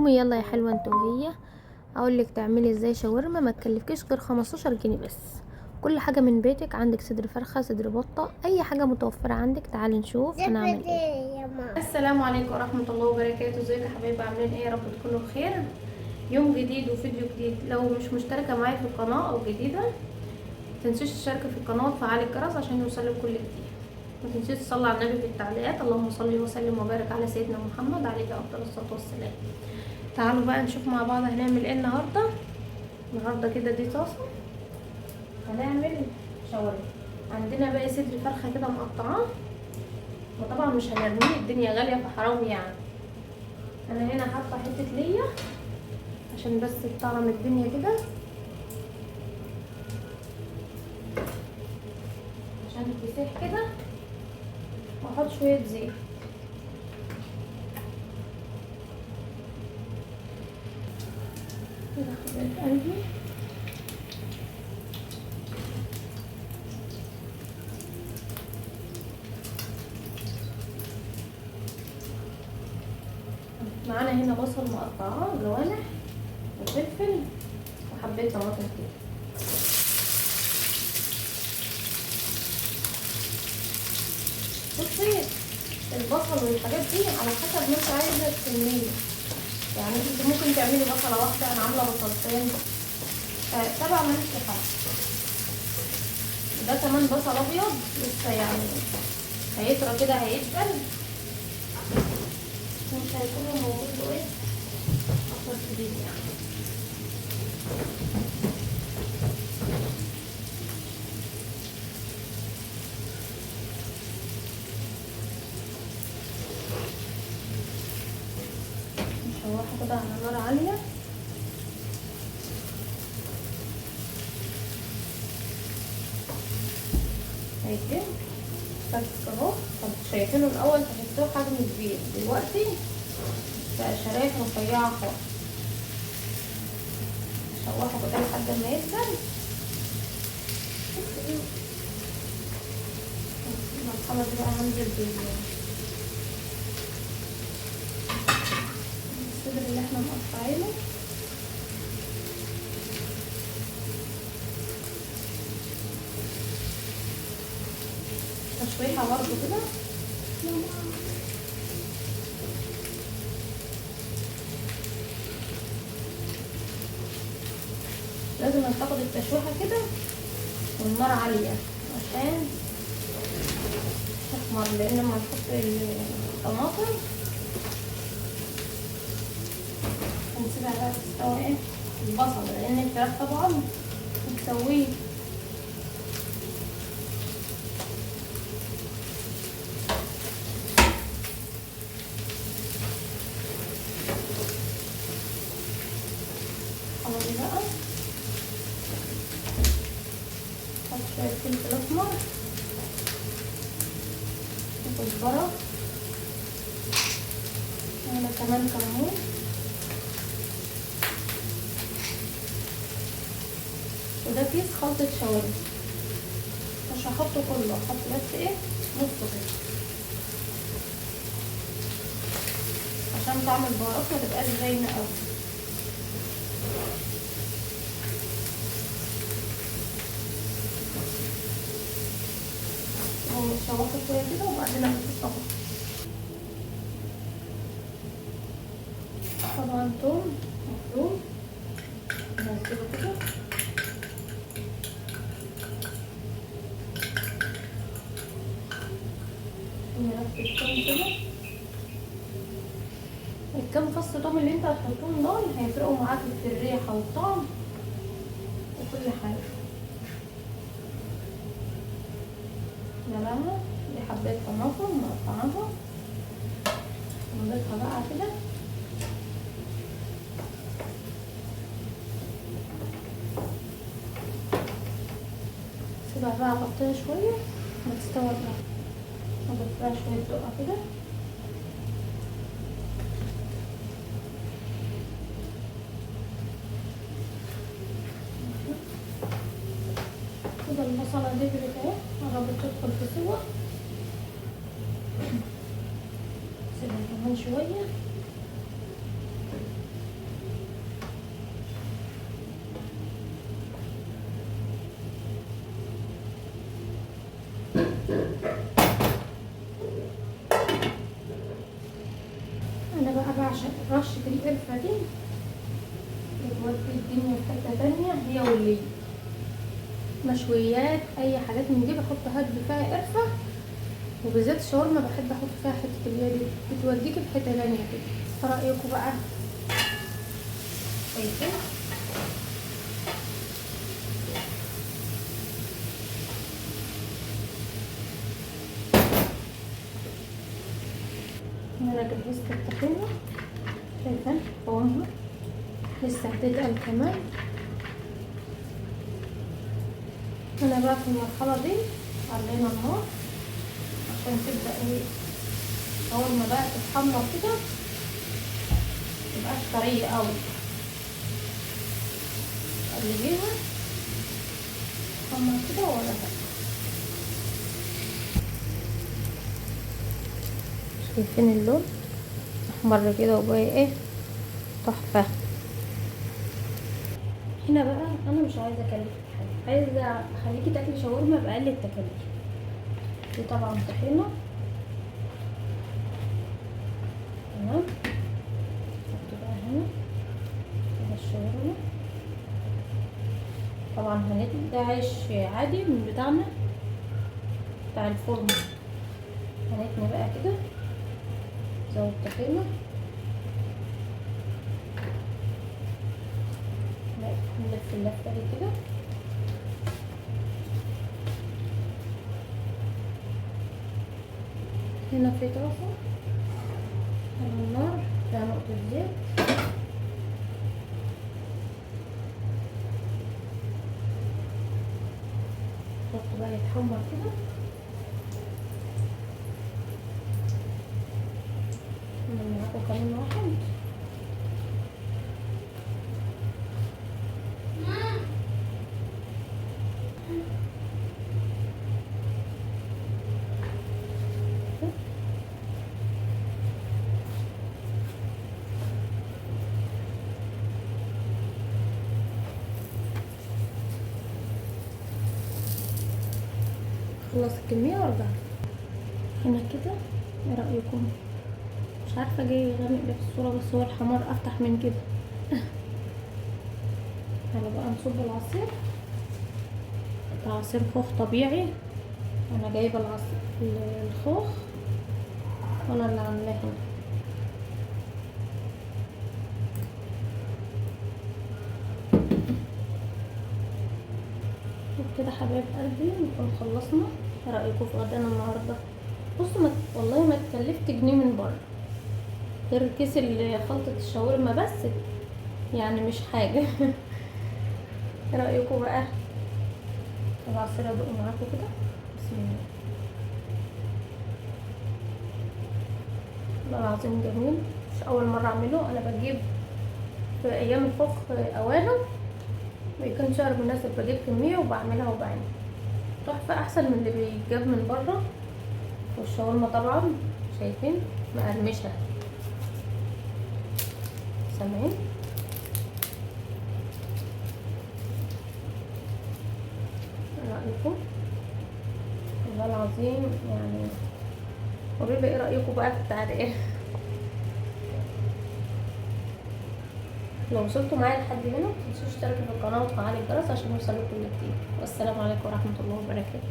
قومي يلا يا حلوة انت وهي، اقول لك تعملي ازاي شاورما ما تكلفكيش غير 15 جنيه بس. كل حاجة من بيتك، عندك صدر فرخة، صدر بطه، اي حاجة متوفرة عندك. تعالي نشوف هنعمل ايه. السلام عليكم ورحمة الله وبركاته. ازيكم يا حبايبي، عاملين ايه؟ يا رب تكونوا بخير. يوم جديد وفيديو جديد. لو مش مشتركة معايا في القناة او جديدة، متنسيش تشتركي في القناة وتفعلي الجرس عشان يوصلك كل جديد. ما تنسيش تصلي على النبي في التعليقات. اللهم صل وسلم وبارك على سيدنا محمد عليه افضل الصلاة والسلام. تعالوا بقى نشوف مع بعض هنعمل ايه النهارده. النهارده كده دي طاسه هنعمل شاورما. عندنا بقى صدر فرخة كده مقطعاه، وطبعا مش هنرميه، الدنيا غالية فحرام يعني. انا هنا حاطه حتة ليا عشان بس تطعم الدنيا كده، عشان تسيح كده، واحط شوية زيت. كده حبايب قلبي. معانا هنا بصل مقطعاه جوانح وفلفل وحبايه طماطم كده. بصي البصل والحاجات دي على حسب ما انت عايزه الكمية، يعني انت ممكن تعملي بصله واحدة، انا عامله بصلتين، تبع ما انت حابة. ده كمان بصل ابيض لسه يعني هيطرى كده، هيدبل، مش هيكون موجود له ايه اثر كبير يعني. نشوحه كده على نار عالية. هيتم فك اهو. طب شايفينه الاول تحسوه حجم كبير، دلوقتي بقى شرايح رفيعة خالص. شوحه كده لحد ما يدبل. المرحلة دي بقى هنزل بالصدر اللي احنا مقطعينه. تشويحه برضو كده. لازم تاخد التشويحه كده والنار عالية عشان تحمر، لان لما نحط الطماطم هنسيبها بقى تستوي ايه البصل، لان الفراخ طبعا بتسويه. خلاص بقى نحط شوية فلفل اسمر وكزبره، وهنا كمان كمون، وده كيس خلطة شاورما. مش هحطه كله، هحط بس ايه نصه كده عشان طعم البهارات ما تبقاش باينة قوي. شوحه شوية كده وبعدين اضيف الطماطم. طبعا توم مفروم ننزله كده. نرفع التوم كده. الكام فص توم اللي انت هتحطهم دول هيفرقوا معاك في الريحة والطعم وكل حاجة. ده بقى دي حبايه طماطم مقطعاها، نضيفها بقى كده. سيبها بقى غطيها شوية ما تستوي بقى. نضيف لها شوية دقه كده. كده البصله دبلت اهي، قربت تدخل في سوا. سيبها كمان شوية. رشة القرفة دي بتودي الدنيا في حتة تانية، هي واللي مشويات اي حاجات من دي بحط هد فيها قرفة، وبالذات الشاورما بحب احط فيها حتة اللي هي دي، بتوديكي في حتة تانية كده. ايه رأيكم بقى؟ شايفين؟ انا جهزت الطحينة، شايفين قوامها لسه هتتقل كمان. انا بقى في المرحلة دي علينا النار عشان تبدأ ايه اول ما بقى تتحمر كده متبقاش طرية قوي، قلبيها تتحمر كده ولا حاجة. شايفين اللون احمر كده وبقى ايه تحفة. هنا بقى انا مش عايزه اكلفك حاجة، عايزه اخليكي تاكلي شاورما باقل التكاليف. دي طبعا طحينه، تمام. نحط بقى هنا كده الشاورما. طبعا ده عيش عادي من بتاعنا بتاع الفرن، هنتني بقى كده زود طحينه، نلف اللفة دي كده. هنا في طاسه على النار فيها نقطة زيت، نحطه بقى يتحمر كده. انا معاكم كمان واحد. خلص الكمية وارجع هنا كده. ايه رأيكم؟ مش عارفة جاي غامق ليه في الصورة، بس هو الحمار افتح من كده. يلا بقى نصب العصير. ده عصير خوخ طبيعي، انا جايبة العصير الخوخ وانا اللي عاملاه هنا. وبكده حبايب قلبي نكون خلصنا. ايه رايكم في غدانا النهارده؟ بصوا والله ما اتكلفت جنيه من بره غير كيس خلطه الشاورما بس، يعني مش حاجة. ايه رايكم بقى؟ العصير ادوقه معاكم كده. بسم الله. والله العظيم جميل، مش اول مرة اعمله. انا بجيب في ايام الخوخ اوانه بيكون شهر مناسب، بجيب كمية وبعملها وبعمل تحفة احسن من اللي بيتجاب من بره. والشاورما طبعا شايفين مقرمشه، سامعين؟ ايه رايكم؟ والله العظيم يعني قولوا لي ايه رايكم بقى في التعليقات. لو وصلتوا معايا لحد هنا متنسوش تشتركوا في القناة وتفعلوا الجرس عشان يوصلكوا كل جديد. والسلام عليكم ورحمة الله وبركاته.